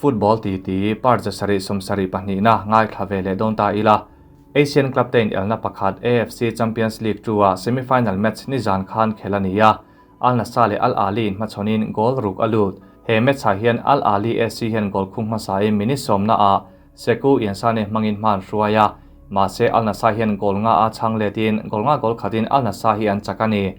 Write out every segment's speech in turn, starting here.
Football titi part 772 na ngaithla ve leh dawn ta ila. Asian Club te inelna pakhat AFC Champions League 2 a semi-final match nizan khan khel a ni a. Al Nassr leh Al Ahly in hmachhawnin goal ruk a lut. He match ah hian Al Ahly SC hian goal khung hmasain minute sawmna ah Sekou Yansane hmangin hma an hruai a. Mahse Al Nassr hian goal nga a chhang letin goal nga goal khatin Al Nassr hi an chak a ni.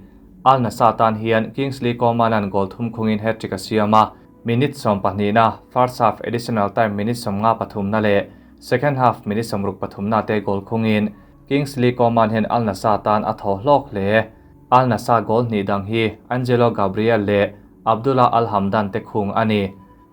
Al Nassr tan hian Kingsley Coman an goal thum khungin hat-trick a siam a. Minute 12na, first half additional time minute 53na leh second half minute 63na te goal khungin Kingsley Coman hian Al Nassr tan a thaw hlawk hle. Al Nassr goal hnih dang hi Angelo Gabriel leh Abdullah Al Hamdan te khung a ni.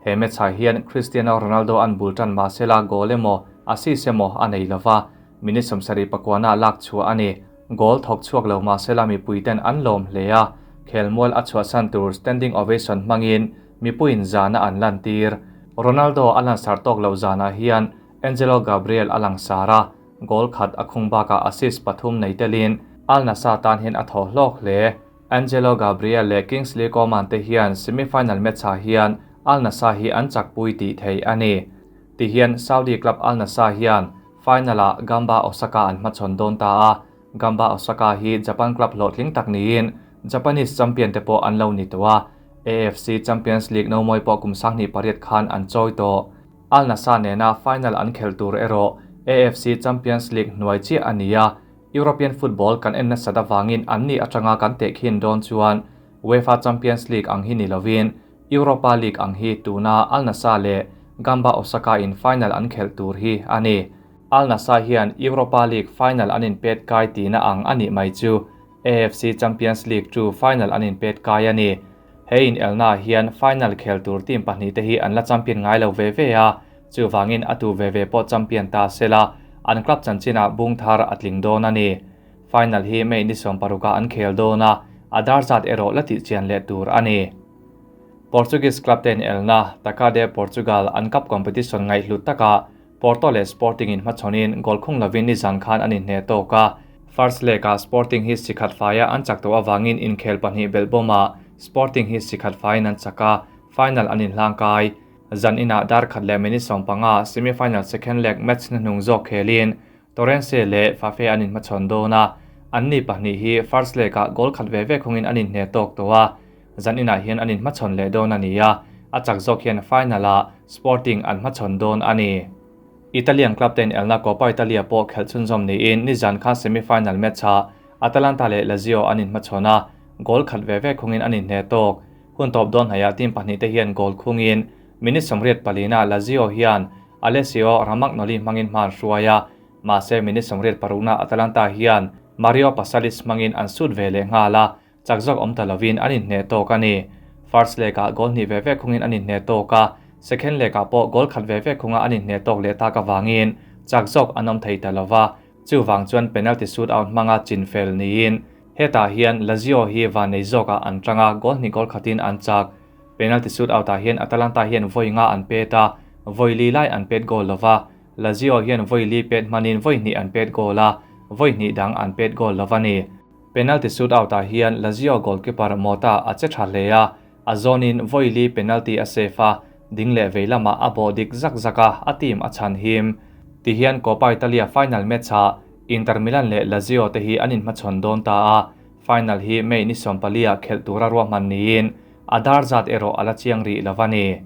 He match ah hian Cristiano Ronaldo an bul tan mahsela goal emaw assist emaw a nei lova, minute 79 ah lak chhuah a ni. Goal thawk chhuak lo mahsela mipuiten an lawm hle a, khelmual a chhuahsan tur standing ovation hmangin mipuiin zana an lan tir. Ronaldo a lansar tawk lo zanah hian Angelo Gabriel a langsar a, goal khat a khung bakah assist pathum nei telin Al Nassr tan hian a thaw hlawk hle. Angelo Gabriel leh Kingsley Coman te hian semi-final match ah hian Al Nassr hi an chakpui tih theih a ni. Tihian Saudi club Al Nassr hian final ah Gamba Osaka an hmachhawn dawn ta a. Gamba Osaka hi Japan club hlawhtling tak niin Japanese champion te pawh an lo ni tawh a. AFC Champions League no mawi pawh kum 2008 khan an chawi tawh. Al Nassr nena final an khel tur erawh AFC Champions League hnuai chiah a ni a. European football kan en nasat awangin an ni atanga kan tehkhin dawn chuan UEFA Champions League ang hi ni lovin Europa League ang hi tuna Al Nassr leh Gamba Osaka in final an khel tur hi a ni. Al Nassr hian Europa League final an inpet kai tina ang a nih mai chu AFC Champions League 2 final an inpet kai a ni. He in elna hian final khel tur team pahnih te hi an la champion ngai lo ve ve a, chuwangin a tu ve ve pawh champion ta sela an club chanchina bung thar a tling dawn a ni. Final hi May ni 16 an khel dawn a, a dar zat erawh la tih chian leh tur a ni. Portuguese club ten elna Taça de Portugal an cup competition ngai hlut taka Porto leh Sporting in hmachhawnin goal khung lovin nizan khan an inhne tawk a. First leg ah Sporting hi sikhat faia an chak tawh awangin inkhel pahnih belh bawmah Sporting hi sikhat faiin an chak a, final an inhlang kai. Zan inah dar khat leh minute 15 semi-final second leg match na hnung zawk khelin Torrense leh Fafe an inhmachhawn dawn a, an ni pahnih hi first leg ah goal khat ve ve khungin an inhne tawk tawh a. Zan inah hian an inhmachhawn leh dawn a ni a, a chak zawk hian final ah Sporting an hmachhawn dawn a ni. Italian club ten elna Coppa Italia pawh khelh chhunzawm niin nizan khan semi-final match ah Atalanta leh Lazio an inhmachhawn a, goal khat ve ve khungin an inhne tawk. Hun tawp dawn hnaihah team pahnih te hian goal khungin minute 84 ah Lazio hian Alessio Romagnoli hmangin hma an hruai a, mahse minute 86 na Atalanta hian Mario Pasalic hmangin an sut ve leh nghal a, chak zawk awm ta lovin an inhne tawk a ni. First leg ah goal hnih ve ve khungin an inhne tawk a, second leg ah pawh goal khat ve ve khunga an inhne tawk leh tak awangin chak zawk an awm thei ta lova, chuwang chuan penalty shoot out hmanga chinfel niin hetah hian Lazio hi van nei zawkah an tanga goal hnih goal khatin an chak. Penalty shoot out ah hian Atalanta hian voi nga an pet a, voi li lai an pet goal lova, Lazio hian voi li pet hmanin voi hnih an pet goal a, voi hnih dang an pet goal lova ni. Penalty shoot out ah hian Lazio goalkeeper Mota a che tha hle a, a zawnin voi li penalty a save a, ding leh vei lamah a bawh dik zak zak a, a team a chhan him. Tihian Coppa Italia final match ah Inter Milan leh Lazio te hi an inhmachhawn dawn ta a, final hi May ni 14 ah khelh tura ruahman niin a dar zat erawh a la chiang rih lova ni.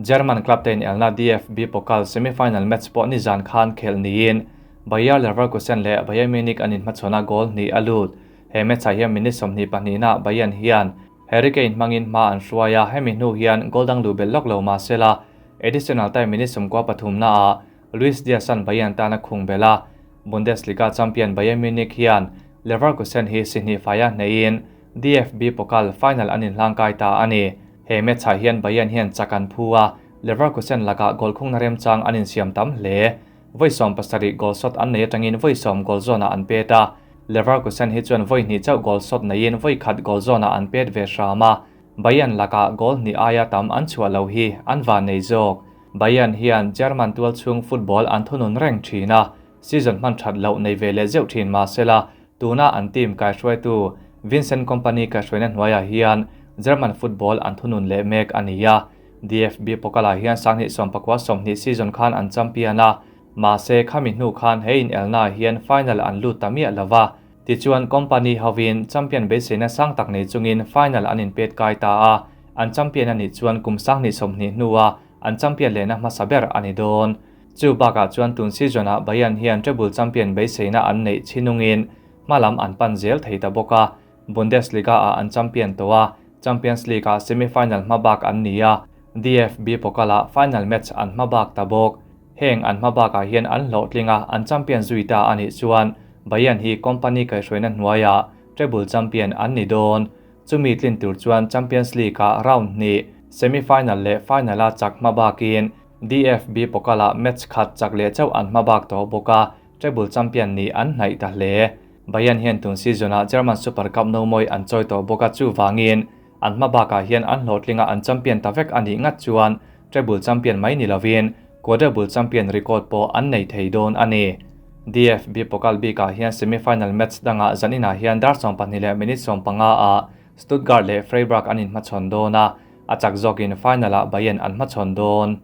German club ten elna DFB Pokal semi-final match pawh nizan khan khelh niin Bayer Leverkusen leh Bayern Munich an inhmachhawn a goal hnih a lut. He match ah hian minute 22 na Bayern hian Harry Kane hmangin hma an hruai a, hemi hnu hian goal dang lu bel lawk lo mahsela additional time minute 13 na ah Luis Diaz an Bayern tana khung bela. Bundesliga champion Bayern Munich hian Leverkusen hi sihnih faia hneiin DFB Pokal final an inhlang kai ta a ni. He match ah hian Bayern hian chak an phu a, Leverkusen lakah goal khung na remchang an insiam tam hle. Voi 70 goal shot an nei atangin voi 10 goal zone ah an pet a. Leverkusen hi chuan voi hnih chauh goal shot neiin voi khat goal zone ah an pet ve hram a. Bayern lakah goal hnih aia tam an chhuah lo hi an van nei zawk. Bayern hian German tual chung football an thunun reng thin a, season hman that lo nei ve leh zeuh thin mahsela tuna an team kai hruaitu Vincent Kompany kai hruaina hnuaiah hian German football an thunun leh mek a ni a. DFB Pokal-ah hian 2019, 20 season khan an champion a, mahse khami hnu khan he inelnaah hian final an lut ta miah lo va. Tichuan Kompany hovin champion beiseina sang tak nei chungin final an inpet kai ta a, an champion a nih chuan kum 2020 hnua an champion lehna hmasa ber a ni dawn. Chu bakah chuan tun season-ah Bayern hian treble champion beiseina an neih chinungin hmalam an pan zel thei ta bawk a, Bundesliga-ah an champion tawh a, Champions League-ah semi-final hmabak an ni a, DFB Pokal-ah final match an hmabak ta bawk. Heng an hmabakah hian an hlawhtling a, an champion zui ta a nih chuan Bayern hi Kompany kaihhruaina hnuaiah treble champion an ni dawn. Chumi tlin tur chuan Champions League-ah round hnih, semi-final leh final-a chak hmabakin DFB Pokal-ah match khat chak leh chauh an hmabak tawh bawk a, treble champion nih an hnaih ta hle. Bayern hian tun season-ah German Super Cup nomawi an chawi tawh bawk a, chuvangin an hmabakah hian an hlawhtlinga an champion ta vek a nih ngat chuan treble champion mai ni lovin quadruple champion record pawh an nei thei dawn a ni. DFB Pokal bikah hian semi-final match dangah zaninah hian dar 12 leh minute 15 ah Stuttgart leh Freiburg an inhmachhawn dawn a, a chak zawkin final-ah Bayern an hmachhawn dawn.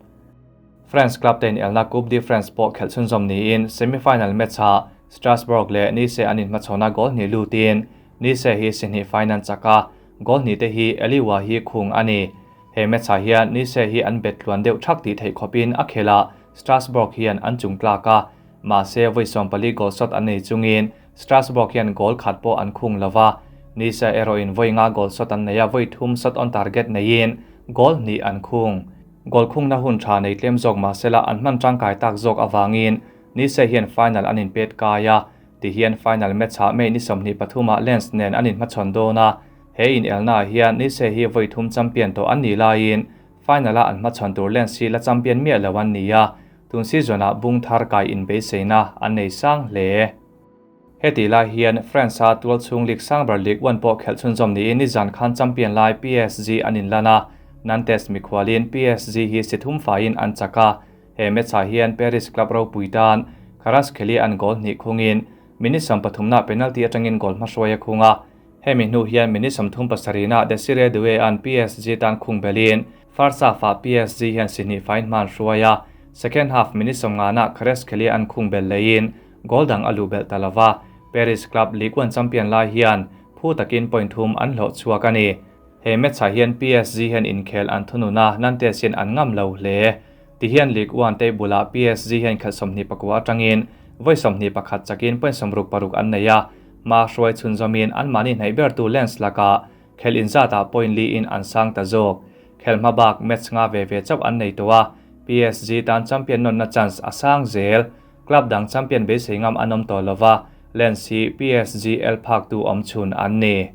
France club te inelna Coupe de France pawh khelh chhunzawm niin semi-final match-ah Strasbourg leh Nice an inhmachhawna goal hnih lutin Nice hi si hnih faiin an chak a, goal hnih te hi Eliwa hi khung a ni. He match-ah hian Nice hi an bet tluan deuh thak tih theih khawpin a khelh a, Strasbourg hian an chung tlak a, mahse vawi 14 goal shot an nei chungin Strasbourg hian goal khat pawh an khung lo va, Nice erawhin vawi nga goal shot an nei a, vawi thum shot on target neiin goal hnih an khung. Goal khungna hun tha nei tlem zawk mahsela an hman tangkai tak zawk avangin Nice hian final an inpet kai a, tihian final match-ah May ni 23 ah Lens nen an inhmachhawn dawn a, he inelnaah hian Nice hi vawi thum champion tawh an nih laiin final-a an hmachhawn tur Lens hi la champion miah lo an ni a, tun season-ah bung thar kai inbeiseina an nei sang hle. Hetih lai hian France-a tualchhung league sang ber Ligue 1 pawh khelh chhunzawm niin nizan khan champion lai PSG an inlan a, Nantes mikhualin PSG hi si thum faiin an chak a, he match-ah hian Paris club ropui tan Kvaratskhelia an goal hnih khungin minute 13-na penalty atangin goal hmahruai a khung a, hemi hnu hian minute 37-na Desire Doue-a'n PSG tan khung belin first half-ah PSG hian si hnih faiin hma an hruai a, second half minute 50-na Kvaratskhelia an khung bel leiin goal dang a luh belh ta lo va, Paris club Ligue 1 champion lai hian phu takin point thum an hlawh chhuak a ni. He match-ah hian PSG hian inkhel an thunun a, Nantes hian an ngam lo hle. Tihian Ligue 1 table-ah PSG hian khelh 29 atangin vawi 21 chakin point 66 an nei a, hma hruai chhunzawmin anmahni hnaih bertu Lens lakah khelh inzatah point li in an sang ta zawk. Khelh hma bak match nga ve ve chauh an nei tawh a, PSG tan champion nawnna chance a sang zel. Club dang champion beisei ngam an awm tawh lo va, Lens hi PSG el phak tu awm chhun an ni.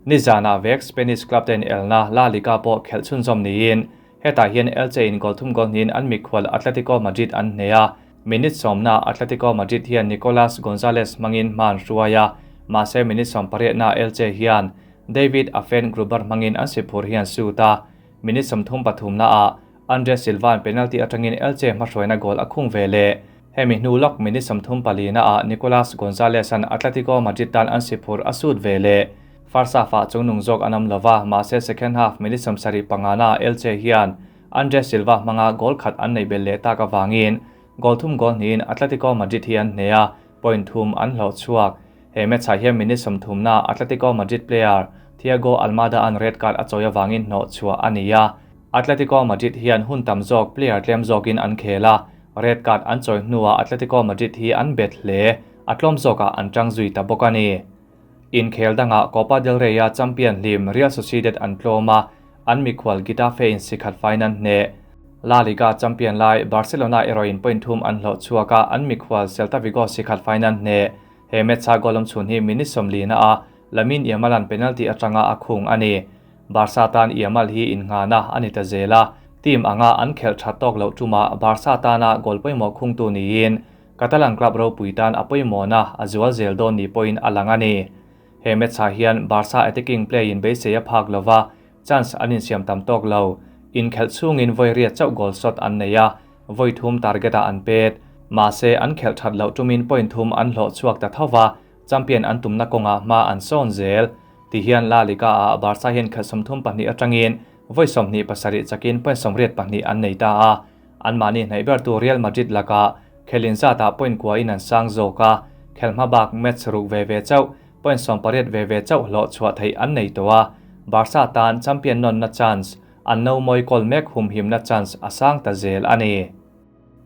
Nizanah vek Spanish club te inelna La Liga pawh khelh chhunzawm niin hetah hian Elche in goal thum goal hnihin an mikhual Atletico Madrid an hneh a, minute 10-na Atletico Madrid hian Nicolas Gonzalez hmangin hma an hruai a, mahse minute 18-na Elche hian David Affengruber hmangin an siphur hian shoot a, minute 33-naah Andre Silva-a'n penalty atangin Elche hmahruaina goal a khung ve leh. Hemi hnu lawk minute 34-naah Nicolas Gonzalez-a'n Atletico Madrid tan an siphur a shoot ve leh. First half-ah chungnung zawk an awm lo va, mahse second half minute 75-naah Elche hian Andre Silva hmanga goal khat an neih belh leh tak avangin goal thum goal hnihin Atletico Madrid hi an hneh a, point thum an hlawh chhuak. He match-ah hian minute 30-naah Atletico Madrid player Thiago Almada-a'n red card a chawi avangin hnawh chhuah a ni a. Atletico Madrid hian hun tam zawk player tlem zawkin an khel a, red card an chawi hnuah Atletico Madrid hi an bet hle, a tlawm zawkah an tang zui ta bawk a ni. Inkhel dangah Copa del Rey-a champion hlim Real Sociedad an tlawm a, an mikhual Getafe in sikhat faiin an hneh. La Liga champion lai Barcelona erawhin point thum an hlawh chhuak a, an mikhual Celta Vigo sikhat faiin an hneh. He match-a goal awm chhun hi minute 40-na a Lamine Yamal-a'n penalty atanga a khung a ni. Barca tan Yamal hi innghahna a ni ta zel a, team anga an khelh that tawk loh tumah Barca tana goal pawimawh khungtu niin Catalan club ropui tan a pawimawhna a zual zel dawn ni pawhin a lang a ni. He match-ah hian Barca attacking play in beisei a phak lo va, chance an insiam tam tawk lo. Inkhelh chhungin vawi riat chauh goal shot an nei a, vawi thum target-ah an pet. Mahse an khelh that loh tumin point thum an hlawh chhuak ta tho va, champion an tumna kawngah hma an sawn zel. Tihian La Liga-ah Barca hian khelh 32 atangin Vawi 27 chakin point 82 an nei ta a, anmahni hnaih bertu Real Madrid lakah khelin zatah point kuain an sang zawk a, khel hma bak match ruk ve ve chauh point 80 ve ve chauh hlawh chhuah theih an nei tawh a, Barca tan champion nawnna chance an no mawi kawl mek humhimna chance a sang ta zel a ni.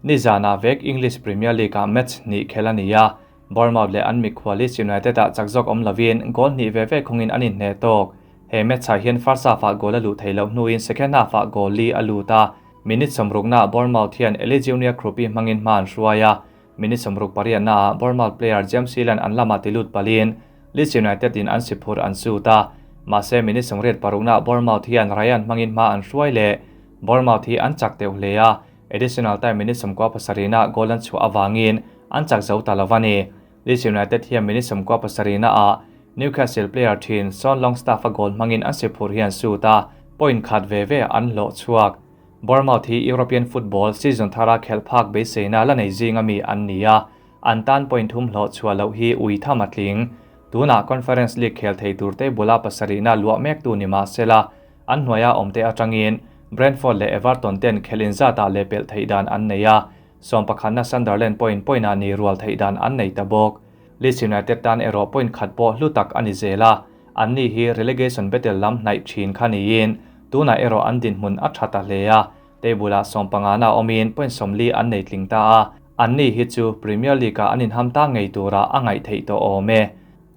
Nizanah vek English Premier League-ah match hnih khel a ni a, Bournemouth leh an mikhual Leeds United-ah chak zawk awm lovin goal hnih ve ve khungin an inhneh tawk. He match-ah hian first half-ah goal a luh theih loh hnuin second half-ah goal li a lut a, minute sawmruknaah Bournemouth hian Eli Junior Kroupi hmangin hma an hruai a, minute 68naah Bournemouth player James Healan an lamah ti lut palin Leeds United-in an si phur an sut a, mahse minute 86naah Bournemouth hian Ryan hmangin hma an hruai leh. Bournemouth hi an chak deuh hle a, additional time minute 97naah goal an chhuah avangin an chak zo ta lo a ni. Leeds United hian minute 97naah Newcastle player thin Sean Longstaff-a goal hmangin an si phur hi an sut a, point khat ve ve an hlawh chhuak. Bournemouth hi European football season thara khelh phak beiseina la nei zinga mi an ni a, an tan point thum hlawh chhuah loh hi ui tham a tling. Tunah Conference League khel thei turte bula pasarihna luah mektu ni mah sela, an hnuaia awmte atangin Brentford leh Everton ten khelh inzatah leh pelh theih dan an nei a, sawmpakhatna Sunderland point point-ah ni rual theih dan an nei ta bawk. Leeds United tan erawh point khat pawh hlu tak a ni zel a, anni hi relegation battle lam hnaih thin kha niin tunah erawh an dinhmun a tha ta hle a, table-ah sawmpangana awmin point 40 an nei tling ta a, anni hi chu Premier League-ah an inham ta ngei tura a ngaih theih tawh awm e.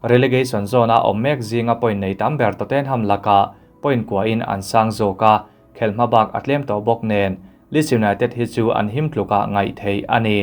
Relegation zone-a awm mek zinga point nei tam ber Tottenham lakah point kuain an sang zawk a, khelh hma bak a tlem tawh bawk nen Leeds United hi chu an him tlukah ngaih theih a ni.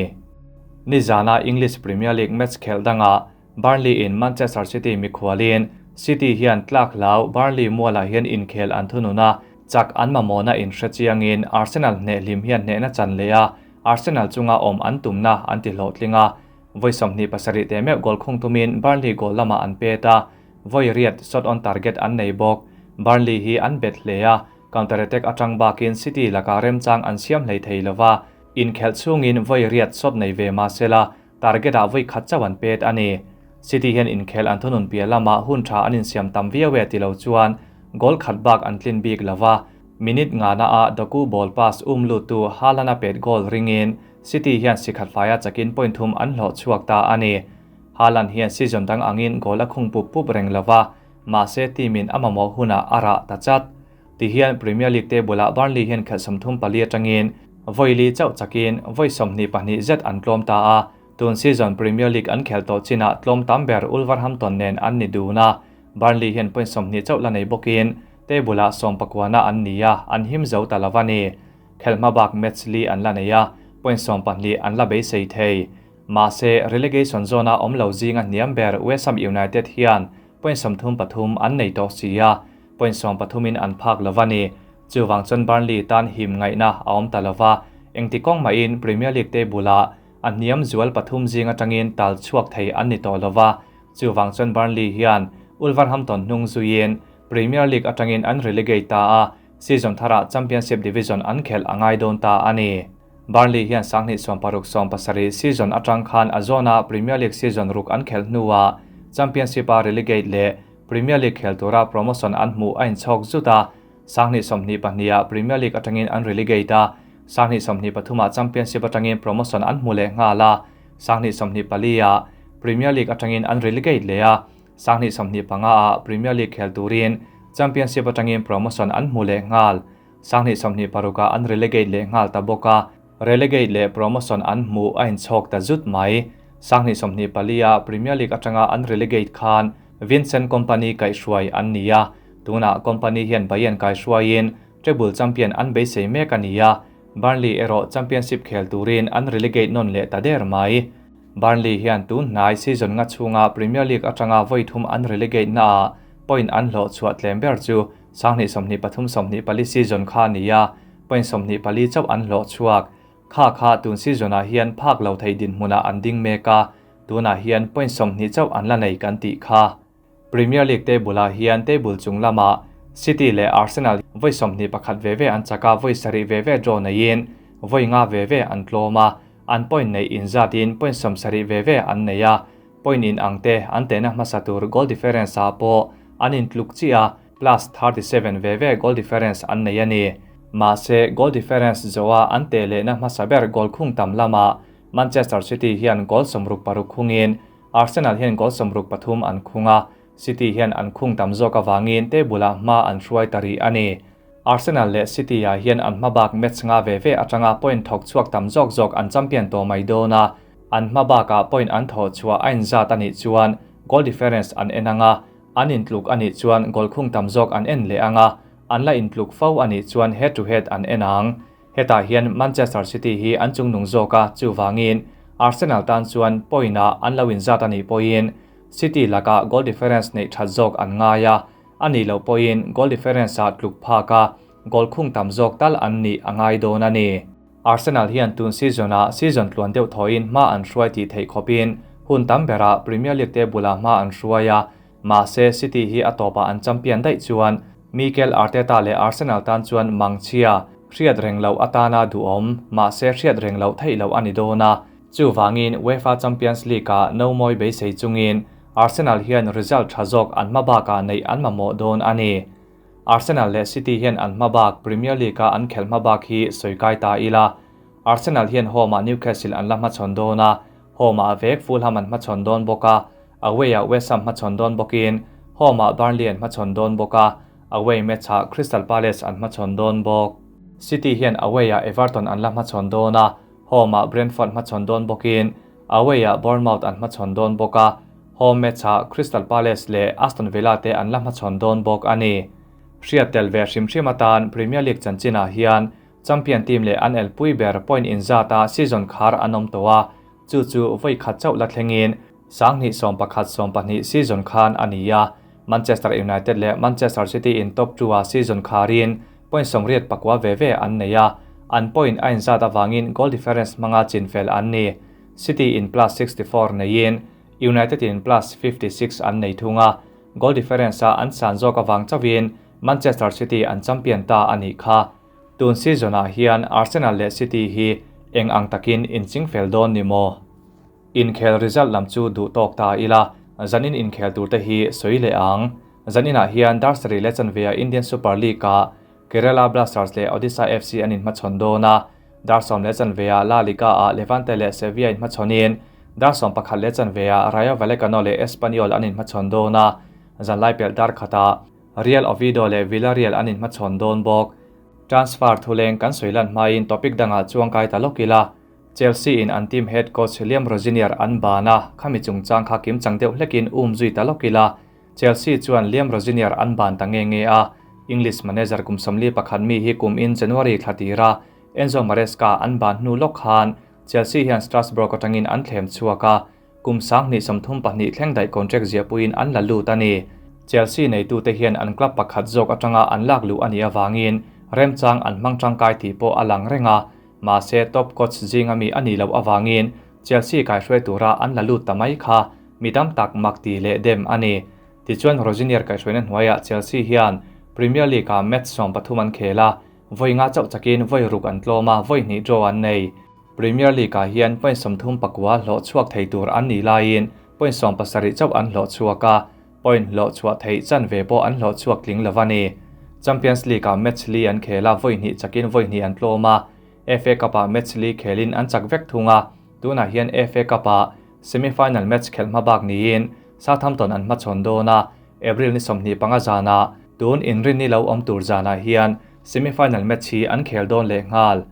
Nizana English Premier League match khelh dangah Burnley in Manchester City mikhualin City hian tlak hlau Burnley mualah hian inkhel an thunun a, chak an mamawhna inhre chiangin Arsenal hneh hlim hian hnehna chan leh a, Arsenal chunga awm an tumna an ti hlawhtling a, vawi 27 te meuh goal khung tumin Burnley goal lamah an pet a, vawi riat shot on target an nei bawk. Burnley hi an bet hle a, counter attack atang bakin City lakah remchang an siam hlei thei lova, inkhelh chhungin vawi riat shot nei ve mah sela target-ah vawi khat chauh an pet a ni. City hian inkhelh an thunun piah lamah hun tha an insiam tam viau e ti lo chuan goal khat bak an tlin bik lova, minute ngana ah Doku ball pass um lut tu Haaland-a pet goal ringin City hian si khat faia chakin point thum an hlawh chhuak ta a ni. Haaland hian season dang angin goal a khung pup pup reng lova, mahse team-in a mamawh hunah a rah ta chat. Ti hian Premier League table-ah Burnley hian khelh 34 atangin vawi li chauh chakin vawi 22 zet an tlawm ta a, tun season Premier League an khel tawh chinah tlawm tam ber Wolverhampton nen an ni dun a, Burnley hian point 20 chauh la nei bawkin table-ah sawmpakua an ni a, an him zo ta lova ni. Khelh hma bak match li an la nei a, point 12 an la beisei thei. Mahse relegation zone-a awm lo zinga hniam ber West Ham United hian point 33 an nei tawh si a, point 13 in an phak lova ni. Chuwang chuan Burnley tan him ngaihna a awm ta lova, engti kawng mahin Premier League table-ah a hniam zual pathum zinga tangin tal chhuak thei an ni tawh lova. Chuwang chuan Burnley hian Wolverhampton hnung zuiin Premier League atangin an relegate ta a, season thara Championship Division an khelh angai dawn ta a ni. Burnley hian 2016-17 season atang khan a zona Premier League season ruk an khelh hnuah Championship a relegate leh Premier League khel tura promotion an hmu a inchhawk zut a, 2022 ah Premier League atangin an relegate a, 2023 ah Championship atangin promotion an hmu leh nghal a, 2024 ah Premier League atangin an relegate leh a, 2025 ah Premier League khel turin Championship atangin promotion an hmu leh nghal. 2026 ah an relegate leh nghal ta bawk a, relegate leh promotion an hmu a inchhawk ta zut mai. 2024 ah Premier League atanga an relegate khan Vincent Kompany kaihhruai an ni a, tunah Kompany hian Bayern kaihhruaiin treble champion an beisei mek a ni a, Burnley erawh Championship khel turin an relegate nawn leh ta der mai. Burnley hian tun hnai season nga chhunga Premier League atanga vawi thum an relegate na ah point an hlawh chhuah tlem ber chu 2023-24 season kha ni a, point 24 chauh an hlawh chhuak. Kha kha tun season ah hian phak lo thei din hmunah an ding mek a, tunah hian point 20 chauh an la nei kan tih kha. Premier League table-ah hian table chung lamah City leh Arsenal vawi 21 ve ve an chak a, vawi sarih ve ve draw neiin vawi nga ve ve an tlawm a, an point nei inzatin point 70 ve ve an nei a, point in ang te an tehna hmasa tur goal difference ah pawh an intluk chi a, plus 37 ve ve goal difference an nei a ni. Mahse, goal difference zawha an teh lehna hmasa ber goal khung tam lamah Manchester City hian goal 66 khungin Arsenal hian goal 63 an khung a, City hian an khung tam zawk avangin table-ah hma an hruai ta rih a ni. Arsenal leh City-ah hian an hmabak match nga ve ve atanga point thawk chhuak tam zawk zawk an champion tawh mai dawn a, an hmabakah point an thawh chhuah a inzat a nih chuan goal difference an en ang a, an intluk a nih chuan goal khung tam zawk an en leh ang a, an la intluk fo a nih chuan head to head an en ang. Hetah hian Manchester City hi an chungnung zawk a, chuvangin Arsenal tan chuan point-ah an lo inzat a nih pawhin City lakah goal difference neih that zawk an ngai a, a nih loh pawhin goal difference-ah tluk phak a, goal khung tam zawk tal an nih a ngai dawn a ni. Arsenal hian tun season-ah season tluan deuh thawhin hma an hruai tih theih khawpin hun tam berah Premier League te bulah hma an hruai a, mahse City hi a tawpah an champion daih chuan Mikel Arteta leh Arsenal tan chuan mangchhia, hriat reng loh atana duhawm, mahse hriat reng loh theih loh a ni dawn a. Chuvangin UEFA Champions League-ah no mawi beisei chungin Arsenal hian result tha zawk an hmabakah neih an mamawh dawn a ni. Arsenal leh City hian an hmabak Premier League-a an khelh hmabak hi sawi kai ta ila. Arsenal hian home-ah Newcastle an la hmachhawn dawn a, home-ah vek Fulham an hmachhawn dawn bawk a, away-ah West Ham hmachhawn dawn bawkin home-ah Burnley an hmachhawn dawn bawk a, away match-ah Crystal Palace an hmachhawn dawn bawk. City hian away-ah Everton an la hmachhawn dawn a, Home-ah Brentford hmachhawn dawn bawkin away-ah Bournemouth an hmachhawn dawn bawk a, home match-ah Crystal Palace leh Aston Villa te an la hmachhawn dawn bawk a ni. Hriat tel ve hrim hrim atan Premier League chanchinah hian champion team leh an elpui ber point inzata season khar an awm tawh a, chu chu vawi khat chauh la thlengin 2011 12 season khan a ni a, Manchester United leh Manchester City in top two-a season kharin point 89 ve ve an nei a, an point a inzat avangin goal difference hmanga chinfel an ni. City in plus 64 neiin United in plus 56 an nei thung a, goal difference-a an san zawk avang chauhin Manchester City an champion ta a nih kha. Tun season-ah hian Arsenal leh City hi eng ang takin inchingfel dawn ni maw? Inkhel result lam chu duh tawk ta ila, zanin inkhel turte hi sawi leh ang. Zaninah hian dar sarih leh chanve ah Indian Super League ah Kerala Blasters leh Odisha FC an inhmachhawn dawn a, dar sawm leh chanve ah La Liga ah Levante leh Sevilla inhmachhawnin dar 11 leh chanve ah Rayo Vallecano leh Espanyol an inhmachhawn dawn a, zanlai pelh dar khatah Real Oviedo leh Villarreal an inhmachhawn dawn bawk. Transfer thuleng kan sawi lan hmain topic dangah chuang kai ta lawk ila. Chelsea in an team head coach Liam Rosenior an ban a, khami chungchang kha kimchang deuh hlekin um zui ta lawk ila. Chelsea chuan Liam Rosenior an ban ta nge nge a, English manager kum 41 mi hi kum in January thla tira Enzo Maresca an ban hnu lawk khan Chelsea hian Strasbourg atangin an thlem chhuak a, kum 2032 thleng daih contract ziahpuiin an la lut a ni. Chelsea neitute hian an club pakhat zawk atanga an lak luh a nih avangin remchang an hmang tangkai tih pawh a lang reng a, mahse top coach zinga mi a nih loh avangin Chelsea kaihruai tura an la lut ta mai kha mi tam tak mak ti leh dem a ni. Tichuan Rosenior kaihhruaina hnuaiah Chelsea hian Premier League-ah match 13 an khel a, vawi nga chauh chakin vawi ruk an tlawm a, vawi hnih draw an nei. Premier League-ah hian point 39 hlawh chhuak thei tur an nih laiin point 17 chauh an hlawh chhuak a, point hlawh chhuah theih chanve pawh an hlawh chhuak tling lo a ni. Champions League-ah match li an khel a, vawi hnih chakin vawi hnih an tlawm a, FA Cup-ah match li khelin an chak vek thung a, tunah hian FA Cup-ah semi-final match khelh hma bak niin Southampton an hmachhawn dawn a, April ni 25 zanah tun inrinni lo awm tur zanah hian semi-final match hi an khel dawn leh nghal.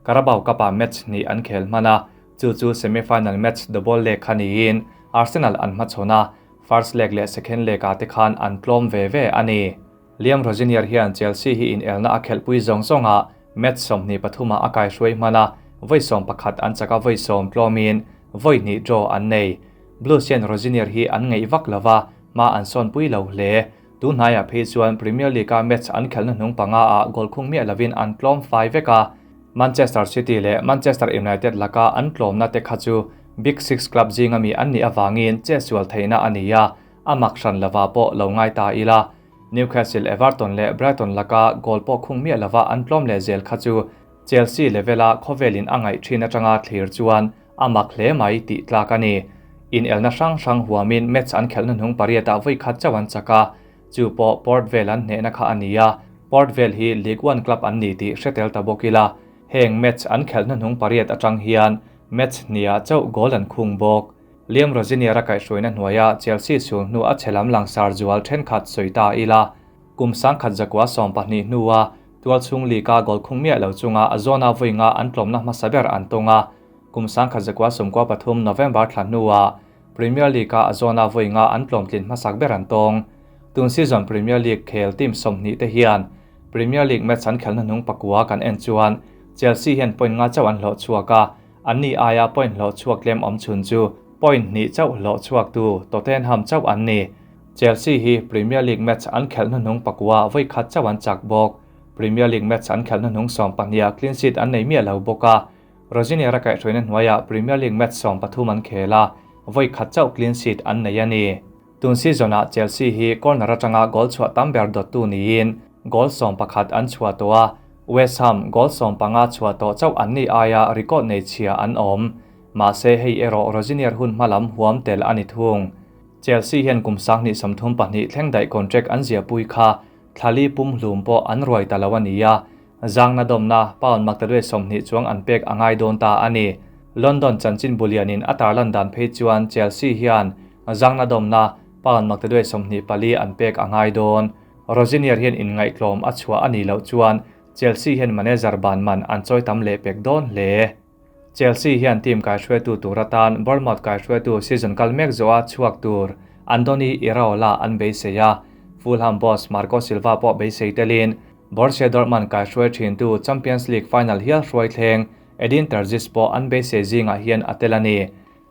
Carabao Cup-ah match hnih an khel hman a, chu chu semi-final match double leg kha niin Arsenal an hmachhawn a, first leg leh second leg-ah te khan an tlawm ve ve a ni. Liam Rosenior hian Chelsea hi inelna a khelhpui zawng zawngah match 23-ah a kaihruai hman a, vawi 11 an chak a, vawi 10 tlawmin vawi hnih draw an nei. Blues hian Rosenior hi an ngaih vak lo va, hma an sawnpui lo hle. Tunhnaiah phei chuan Premier League-a match an khelhna hnung panga ah goal khung miah lovin an tlawm fai vek a, Manchester City leh Manchester United laka an tlawmna te kha chu Big Six club zinga mi an nih avangin chetsual theihna a ni a, a mak hran lova pawh lo ngai ta ila. Newcastle, Everton leh Brighton laka goal pawh khung miah lova an tlawm leh zel kha chu Chelsea level-a khawvelin a ngaih thin atanga thlir chuan a mak hle mai tih tlak a ni. Inelna hrang hrang huamin match an khelhna hnung pariatah vawi khat chauh an chak a, Chu pawh Port Vale an hnehna kha a ni a, Port Vale hi League One club an ni tih hre tel ta bawk ila. Heng match an khelh hnuhnung pariat atang hian match hniah chauh goal an khung bawk. Liam Rosenior-a kaihhruaina hnuaia Chelsea sul hnu a chhe lam langsar zual thenkhat sawi ta ila. Kum 1112 hnua tualchhung league-a goal khung miah lo chunga a zawna vawi nga an tlawmna hmasa ber an tawng a, kum 1993 November thla hnua Premier League-a a zawna vawi nga an tlawmtlin hmasak ber an tawng. Tun season Premier League khel team 20 te hian Premier League match an khelna hnung pakua kan en chuan Chelsea hian point nga chauh an hlawh chhuak a, anni aia point hlawh chhuak tlem awm chhun chu point hnih chauh hlawh chhuak tu Tottenham chauh an ni. Chelsea hi Premier League match an khelh hnuhnung pakua vawi khat chauh an chak bawk. Premier League match an khelh hnuhnung 12 ah clean sheet an nei miah lo bawk a. Rosenior-a kaihhruaina hnuaiah Premier League match 13 an khel a, vawi khat chauh clean sheet an nei a ni. Tun season-ah Chelsea hi corner atanga goal chhuah tam ber dawttu niin goal 11 an chhuah tawh a, West Ham goal 15 chhuah tawh chauh an ni aia record nei chhia an awm. Mahse hei erawh Rosenior hun hmalam huam tel a ni thung. Chelsea hian kum 2032 thleng daih contract an ziahpui kha thlali pum hlum pawh an ruai ta lo a ni a, zangna dawmna pound maktaduai 20 chuang an pek a ngai dawn ta a ni. London chanchin bulianin a tarlan dan phei chuan Chelsea hian zangna dawmna pound maktaduai 24 an pek a ngai dawn. Rosenior hian inngaihtlawm a chhuah a ni loh chuan Chelsea hian manager ban man an chawi tam leh pek dawn hle. Chelsea hian team kaihhruaitu tur atan Bournemouth kaihhruaitu season kal mek zawha chhuak tur Andoni Iraola an beisei a, Fulham boss Marco Silva pawh beisei telin Borussia Dortmund kaihhruai thin tu Champions League final hial hruai thleng Edin Terzic pawh an beisei zingah hian a tel a ni.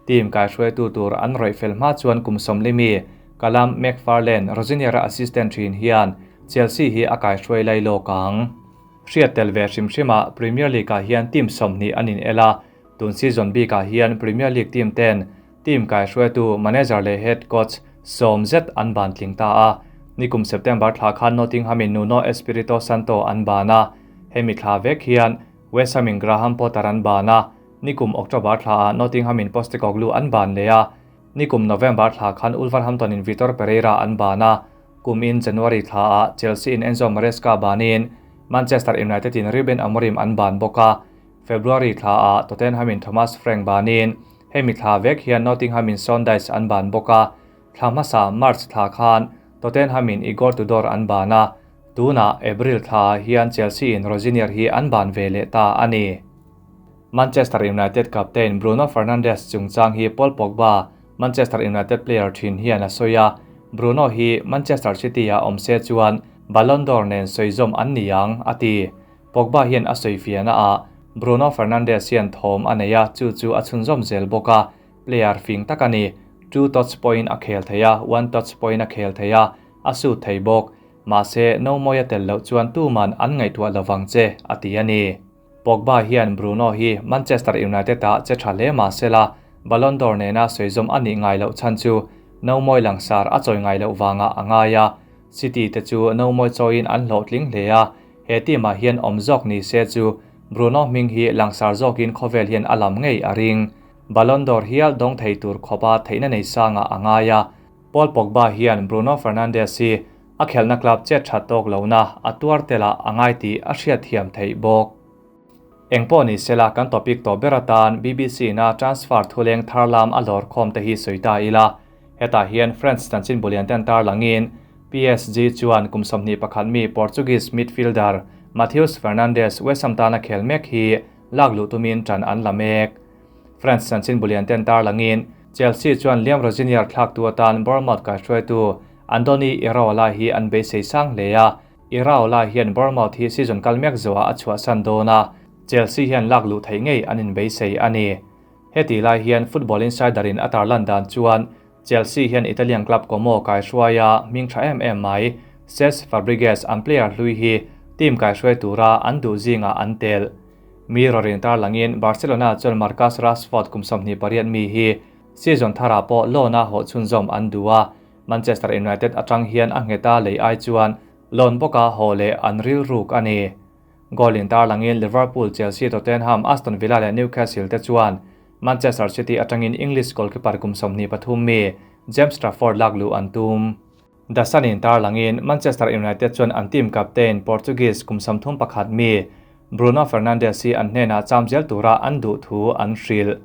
Team kaihhruaitu tur an rawih fel hma chuan kum 40 mi Callum McFarlane Rosenior-a assistant thin hian Chelsea hi a kaihhruai lai lawk ang. Hriat tel ve hrim hrima Premier League-ah hian team 20 an in el a, tun season bikah hian Premier League team ten team kaihhruaitu manager leh head coach 10 zet an ban tling ta a. Nikum September thla khan Nottingham-in Nuno Espirito Santo an ban a, hemi thla vek hian West Ham-in Graham Potter an ban a, nikum October thla ah Nottingham-in Postecoglou an ban leh a, nikum November thla khan Wolverhampton-in Vitor Pereira an ban a, kum in January thla ah Chelsea-in Enzo Maresca banin Manchester United-in Ruben Amorim an ban bawk a, February thla ah Tottenham-in Thomas Frank banin hemi thla vek hian Nottingham-in Sean Dyche an ban bawk a, thla hmasa March thla khan Tottenham-in Igor Tudor an ban a, tuna April thla hian Chelsea-in Rosenior hi an ban ve leh ta a ni. Manchester United captain Bruno Fernandes chungchang hi Paul Pogba, Manchester United player thin hian a sawi a, Bruno hi Manchester City a awm se chuan Ballon d'Or nen sawizawm an ni ang, a ti. Pogba hian a sawi fiahna a, Bruno Fernandes hian thawm a nei a, chu chu a chhunzawm zel bawk a, player fing tak a ni. Two touch point a khel thei a, one touch point a khel thei a, a shoot thei bawk. Mahse no mawi a tel loh chuan tuman an ngaihtuah lovang che, a ti a ni. Pogba hian Bruno hi Manchester United a che tha hle mahsela Ballon d'Or nena sawizawm a nih ngai loh chhan chu no mawi langsar a chawi ngai loh wanga a ngai a, City te chu no mawi chawiin an hlawh tling hle a, he team ah hian awm zawk ni se chu Bruno hming hi langsar zawkin khawvel hian a lam ngei a ring. Ballon d'Or hial dawng thei tur khawpa theihna nei sanga a ngai a, Paul Pogba hian Bruno Fernandes hi a khelna club che tha tawk lo na a tuar tela a ngai tih a hriat thiam theih bawk. Engpawh ni sela kan topic to ber atan BBC na transfer thuleng tharlam a lawr khawm te hi sawi ta ila. Hetah hian France chanchin bulian ten tar langin PSG chuan kum 21 mi Portuguese midfielder Matheus Fernandes West Ham tana khel mek hi lak lu tumin tan an la mek. France chanchin bulian ten tar langin Chelsea chuan Liam Rosenior thlak tu atan Bournemouth kaihhruaitu Andoni Iraola hi an beisei sang hle a, Iraola hian Bournemouth hi season kal mek zawah a chhuah san dawn a, Chelsea hian lak lu thei ngei an inbeisei a ni. Heti lai hian Football Insider in a tarlan dan chuan Chelsea hian Italian club Como kaihhruaia hming tha em em mai Cesc Fabregas an player hlui hi team kaihhruai tura an duh zingah an tel. Mirror in tarlangin Barcelona chuan Marcus Rashford kum 28 mi hi season thara pawh loan a hawh chhunzawm an duh a, Manchester United atang hian a ngheta lei ai chuan loan bawka haw leh an ril ruk a ni. Goal in tarlangin Liverpool, Chelsea, Tottenham, Aston Villa leh Newcastle te chuan Manchester City atangin English goalkeeper kum 23 mi James Trafford lak lu an tum. The Sun in tarlangin Manchester United chuan an team captain Portuguese kum 31 mi Bruno Fernandes hi an hnenah cham zel tura an duh thu an hrilh.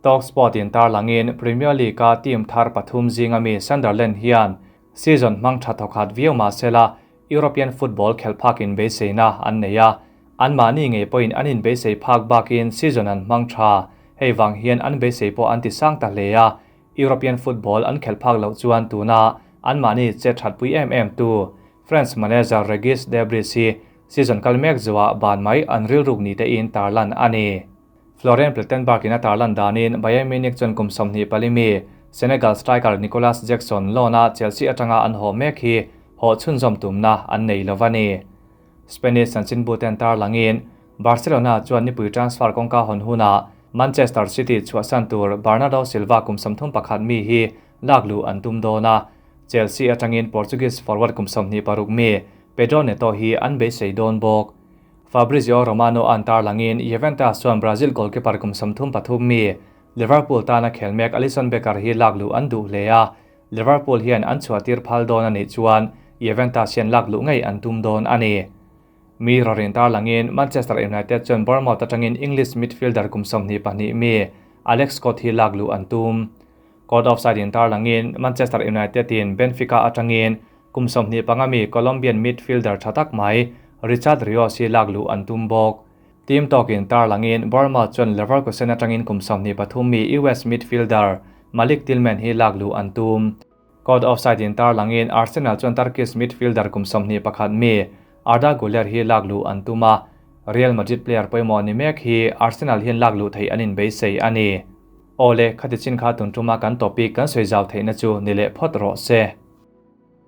Talksport in tarlangin Premier League a team thar pathum zinga mi Sunderland hian season hmang tha thawkhat viau mahsela European football khelh phak in beiseina an nei a, anmahni ngei pawhin an inbeisei phak bakin season an hmang tha. Hei vang hian an beisei pawh an ti sang ta hle a, European football an khelh phak loh chuan tuna anmahni che thatpui em em tu French manager Regis Debris hi season kal mek zuah ban mai an rilruk ni tein tarlan a ni. Florian Plettenberg in a tarlan danin Bayern Munich chuan kum 24 mi Senegal striker Nicolas Jackson loan a Chelsea atanga an haw mek hi haw chhunzawm tumna an nei lo a ni. Spanish chanchinbu ten tarlangin Barcelona chuan nipui transfer kawngka hawn hunah Manchester City chhuahsan tur Bernardo Silva kum 31 mi hi lakluh an tum dawn a, Chelsea atangin Portuguese forward kum 26 mi Pedro Neto hi an beisei dawn bawk. Fabrizio Romano an tarlangin Juventus chuan Brazil goalkeeper kum 33 mi Liverpool tana khel mek Alisson Becker hi lakluh an duh hle a, Liverpool hian an chhuahtir phal dawn a nih chuan Juventus hian lakluh ngei an tum dawn a ni. Mirror in tarlangin Manchester United chuan Bournemouth atangin English midfielder kum 22 mi Alex Scott hi lakluh an tum. Caught Offside in tarlangin Manchester United in Benfica atangin kum 25 mi Colombian midfielder tha tak mai Richard Rios hi lakluh an tum bawk. Team Talk in tarlangin Bournemouth chuan Leverkusen atangin kum 23 mi US midfielder Malik Tillman hi lakluh an tum. Caught Offside in tarlangin Arsenal chuan Turkish midfielder kum 21 mi Arda Güler hi lakluh an tum a, Real Madrid player pawimawh ni mek hi Arsenal hian lakluh thei an inbeisei a ni. Awle, khati chin kha tun tuma kan topic kan sawi zau theihna chu ni leh phawt rawh se.